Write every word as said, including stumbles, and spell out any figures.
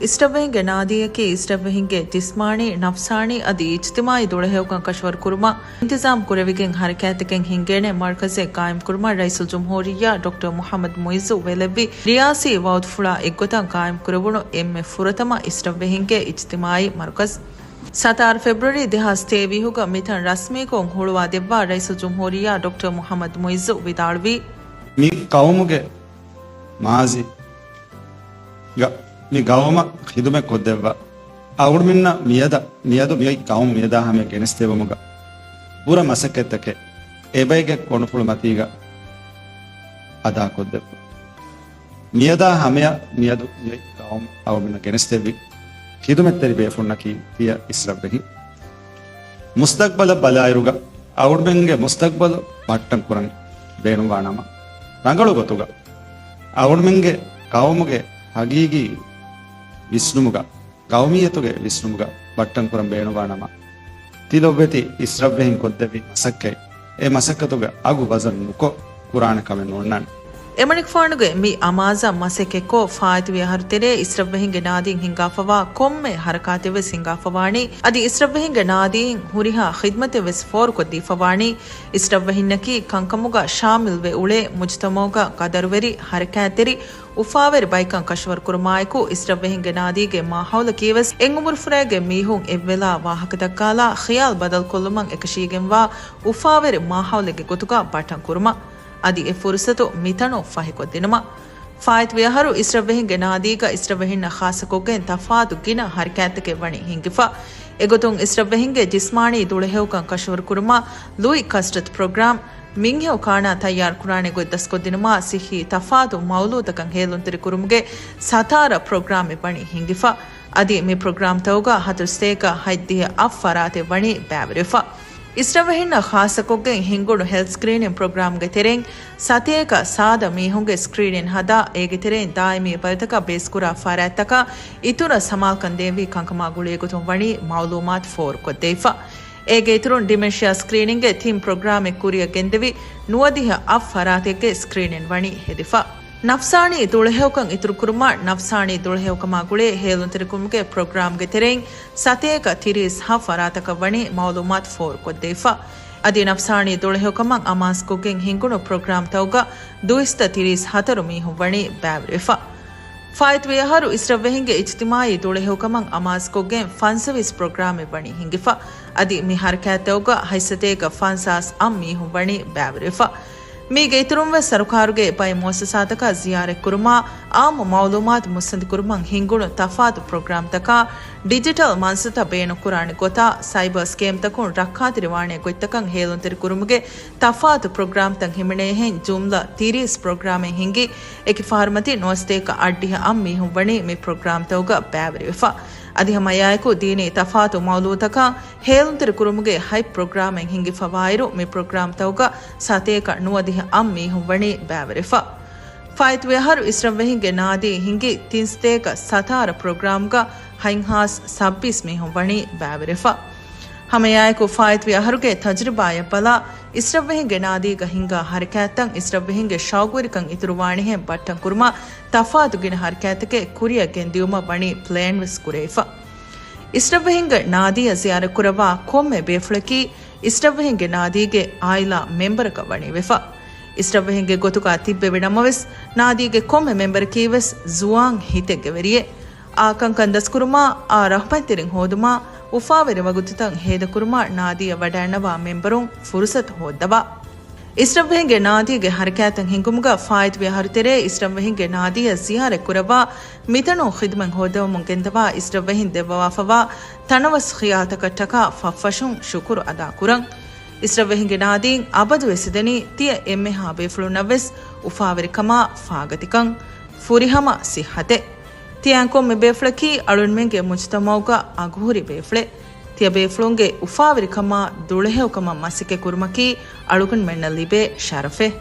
އިސްރަށްވެހިންގެ ނާދީއަކީ އިސްރަށްވެހިންގެ ޖިސްމާނީ، ނަފްސާނީ އަދި އިޖްތިމާއީ ދުޅަހެޔޮކަން ކަށަވަރު ކުރުމަށް އިންތިޒާމް ކުރެވިގެން ހަރަކާތްތަކެއް ހިންގޭނެ މަރުކަޒެއް ގާއިމްކުރުމަށް ރައީސުލްޖުމްހޫރިއްޔާ ޑޮކްޓަރ މުޙައްމަދު މުޢިއްޒު ވެލެއްވި ރިޔާސީ ވަޢުދުފުޅާ އެއްގޮތަށް ގާއިމްކުރެވުނު އެންމެ ފުރަތަމަ އިސްރަށްވެހިންގެ އިޖްތިމާއީ މަރުކަޒް. ސަތާރަ ފެބްރުއަރީ ދެހާސް ތޭވީހުގަ މިތަން ރަސްމީކޮށް ހުޅުވާ ދެއްވާ ރައީސުލްޖުމްހޫރިއްޔާ ޑޮކްޓަރ މުޙައްމަދު މުޢިއްޒު ވިދާޅުވީ، މި ޤައުމުގެ މާޒީ ގަ، މި ޤައުމަށް ޚިދުމަތް ކޮށްދެއްވާ އަޅުގަނޑުމެންނަށް މިއަދަ، މިއަދު މިއޮތް ޤައުމު މިއަދާ ހަމަޔަށް ގެނެސްދެވުމުގަ ބުރަ މަސައްކަތްތަކެއް އެބައިގެ ކޮނޑުފުޅު މަތީގަ އަދާކޮށްދެއްވާ. މިއަދާ ހަމަޔަށް މިއަދު މިއޮތް ޤައުމު އަޅުގަނޑުމެންނަށް ގެނެސްދެއްވި ޚިދުމަތްތެރި ބޭފުޅުންނަކީ ތިޔަ އިސްރަށްވެހިން. މުސްތަޤްބަލަށް ބަލާއިރުގަ އަޅުގަނޑުމެންގެ މުސްތަޤްބަލު ބައްޓަން ކުރަން ބޭނުންވާ ނަމަ، ރަނގަޅު ގޮތުގަ އަޅުގަނޑުމެންގެ ޤައުމުގެ ހަގީގީ ވިސްނުމުގަ، ޤައުމިއްޔަތުގެ ވިސްނުމުގަ ބައްޓަން ކުރަން ބޭނުންވާ ނަމަ، ތިލޮއްވެތި އިސްރަށްވެހިން ކޮށްދެއްވި މަސައްކަތް، އެ މަސައްކަތުގެ އަގު ވަޒަން ނުކޮށް ކުރާނެ ކަމެއް ނޯންނާނެ. އެމަނިކުފާނުގެ މި އަމާޒަށް މަސައްކަތްކޮށް، ފާއިތުވި އަހަރު ތެރޭ އިސްރަށްވެހިންގެ ނާދީން ހިންގާފަވާ ކޮންމެ ހަރަކާތެއްވެސް ހިންގާފަވާނީ، އަދި އިސްރަށްވެހިންގެ ނާދީން ހުރިހާ ޚިދްމަތެއްވެސް ފޯރުކޮށްދީފަވާނީ، އިސްރަށްވެހިންނަކީ ކަންކަމުގަ ޝާމިލްވެ އުޅޭ މުޖުތަމަޢުގަ ޤަދަރުވެރި، ހަރަކާތްތެރި، އުފާވެރި ބައިކަން ކަށަވަރުކުރުމާއެކު، އިސްރަށްވެހިންގެ ނާދީގެ މާހައުލަކީވެސް އެއް އުމުރުފުރާގެ މީހުން އެއްވެލާ ވާހަކަދައްކާލާ، ޚިޔާލު ބަދަލުކޮށްލުމަށް އެކަށީގެންވާ އުފާވެރި މާހައުލެއްގެ ގޮތުގަ ބައްޓަން ކުރުމަށް. އަދި އެ ފުރުސަތު މިތަނުން ފަހިކޮށްދިނުމަށް. ފާއިތުވި އަހަރު އިސްރަށްވެހިންގެ ނާދީގަ އިސްރަށްވެހިންނަށް ޚާއްޞަކޮށްގެން ތަފާތު ގިނަ ހަރަކާތްތަކެއް ވަނީ ހިންގިފަ. އެގޮތުން އިސްރަށްވެހިންގެ ޖިސްމާނީ ދުޅަހެޔޮކަން ކަށަވަރުކުރުމަށް ލުއި ކަސްޓް ޕްރޮގްރާމް، މިންހެޔޮ ކާނާ ތައްޔާރުކުރާނެ ގޮތް ދަސްކޮށްދިނުމާ ސިއްހީ ތަފާތު މައުލޫތަކަށް ހޭލުންތެރި ކުރުމުގެ ސަތާރަ ޕްރޮގްރާމެއް ވަނީ ހިންގިފަ. އަދި މި ޕްރޮގްރާމްތަކުގަ ހަތަރުސަތޭކަ ހަތްދިހަ އަށް ފަރާތެއް ވަނީ ބައިވެރިވެފަ. އިސްރަށްވެހިންނަށް ޚާއްޞަކޮށްގެން ހިންގުނު ހެލްތް ސްކްރީނިން ޕްރޮގްރާމްގެ ތެރެއިން ސަތޭކަ ސާދަ މީހުންގެ ސްކްރީނިން ހަދާ، އޭގެ ތެރެއިން ދާއިމީ ބަލިތަކަށް ބޭސްކުރާ ފަރާތްތަކަށް އިތުރަށް ސަމާލުކަން ދޭންވީ ކަންކަމާ ގުޅޭގޮތުން ވަނީ މައުލޫމާތު ފޯރުކޮށްދެވިފަ. އޭގެ އިތުރުން ޑިމެންޝިއާ ސްކްރީނިންގެ ތިން ޕްރޮގްރާމެއް ކުރިއަށް ގެންދެވި، ނުވަދިހަ އަށް ފަރާތެއްގެ ސްކްރީނިން ވަނީ ހެދިފަ. ނަފްސާނީ ދުޅަހެޔޮކަން އިތުރުކުރުމަށް ނަފްސާނީ ދުޅަހެޔޮކަމާ ގުޅޭ ހޭލުންތެރިކުރުމުގެ ޕްރޮގްރާމްގެ ތެރެއިން ސަތޭކަ ތިރީސް ހަ ފަރާތަކަށް ވަނީ މައުލޫމާތު ފޯރުކޮށްދެވިފަ. އަދި ނަފްސާނީ ދުޅަހެޔޮކަމަށް އަމާޒުކޮށްގެން ހިންގުނު ޕްރޮގްރާމްތަކުގަ ދުއިސައްތަ ތިރީސް ހަތަރު މީހުން ވަނީ ބައިވެރިވެފަ. ފާއިތުވި އަހަރު އިސްރަށްވެހިންގެ އިޖްތިމާއީ ދުޅަހެޔޮކަމަށް އަމާޒުކޮށްގެން ފަންސަވީސް ޕްރޮގްރާމެއް ވަނީ ހިންގިފަ. އަދި މި ހަރަކާތްތަކުގަ ހަތްސަތޭކަ ފަންސާސް އަށް މީހުން ވަނީ ބައިވެރިވެފަ. މީގެ އިތުރުންވެސް ސަރުކާރުގެ ބައެއް މުއައްސަސާތަކަށް ޒިޔާރަތްކުރުމާ، އާއްމު މައުލޫމާތު މުއްސަނދިކުރުމަށް ހިންގުނު ތަފާތު ޕްރޮގްރާމްތަކާ، ޑިޖިޓަލް މަންސަތައް ބޭނުންކުރާނެ ގޮތާ، ސައިބަރ ސްކޭމްތަކުން ރައްކާތެރިވާނެ ގޮތްތަކަށް ހޭލުންތެރިކުރުމުގެ ތަފާތު ޕްރޮގްރާމްތައް ހިމެނޭހެން ޖުމްލަ ތިރީސް ޕްރޮގްރާމެއް ހިންގި، އެކި ފަހަރުމަތި ނުވަސަތޭކަ އަށްޑިހަ އަށް މީހުން ވަނީ މި ޕްރޮގްރާމްތަކުގަ ބައިވެރިވެފަ. އަދި ހަމައެއާއެކު ދީނީ ތަފާތު މައުލޫތަކަށް ހޭލުންތެރިކުރުމުގެ ހަތް ޕްރޮގްރާމެއް ހިންގިފަވާއިރު، މި ޕްރޮގްރާމްތަކުގަ ސަތޭކަ ނުވަދިހަ އަށް މީހުން ވަނީ ބައިވެރިވެފަ. ފާއިތުވި އަހަރު އިސްރަށްވެހިންގެ ނާދީ ހިންގި ތިންސަތޭކަ ސަތާރަ ޕްރޮގްރާމްގަ ހަތްހާސް ސައްބީސް މީހުން ވަނީ ބައިވެރިވެފަ. ހަމައެއާއެކު ފާއިތުވި އަހަރުގެ ތަޖުރިބާއަށް ބަލާ، އިސްރަށްވެހިންގެ ނާދީގަ ހިންގާ ހަރަކާތްތައް އިސްރަށްވެހިންގެ ޝައުގުވެރިކަން އިތުރުވާނެހެން ބައްޓަން ކުރުމަށް ތަފާތު ގިނަ ހަރަކާތްތަކެއް ކުރިއަށް ގެންދިއުމަށް ވަނީ ޕްލޭންވެސް ކުރެވިފަ. އިސްރަށްވެހިންގެ ނާދީއަށް ޒިޔާރަތްކުރައްވާ ކޮންމެ ބޭފުޅަކީ އިސްރަށްވެހިންގެ ނާދީގެ އާއިލާ މެމްބަރަކަށް ވަނީވެފަ. އިސްރަށްވެހިންގެ ގޮތުގަ ތިއްބެވި ނަމަވެސް، ނާދީގެ ކޮންމެ މެމްބަރަކީވެސް ޒުވާން ހިތެއްގެ ވެރިއެއް. އާ ކަންކަން ދަސްކުރުމާ، އާ ރަޙްމަތްތެރިން ހޯދުމާ، އުފާވެރި ވަގުތުތައް ހޭދަކުރުމަށް ނާދީއަށް ވަޑައިންނަވާ މެމްބަރުން ފުރުސަތު ހޯއްދަވާ. އިސްރަށްވެހިންގެ ނާދީގެ ހަރަކާތަށް ހިންގުމުގަ ފާއިތުވި އަހަރު ތެރޭ އިސްރަށްވެހިންގެ ނާދީއަށް ޒިޔާރަތް ކުރައްވާ، މިތަނުން ޚިދުމަތް ހޯއްދަވަމުން ގެންދަވާ އިސްރަށްވެހިން ދެއްވަވާފަވާ ތަނަވަސް ޚިޔާލްތަކަށްޓަކާ ފަށްފަށުން ޝުކުރު އަދާކުރަން. އިސްރަށްވެހިންގެ ނާދީން އަބަދުވެސް ދެނީ ތިޔަ އެންމެހާ ބޭފުޅުންނަށްވެސް އުފާވެރިކަމާ، ފާގަތިކަން، ފުރިހަމަ ސިއްހަތެއް. ތިޔައިން ކޮންމެ ބޭފުޅަކީ އަޅުންމެންގެ މުޖުތަމަޢުގަ އަގުހުރި ބޭފުޅެއް. ތިޔަބޭފުޅުންގެ އުފާވެރިކަމާ ދުޅަހެޔޮކަމަށް މަސައްކަތްކުރުމަކީ އަޅުގަނޑުމެންނަށް ލިބޭ ޝަރަފެއް.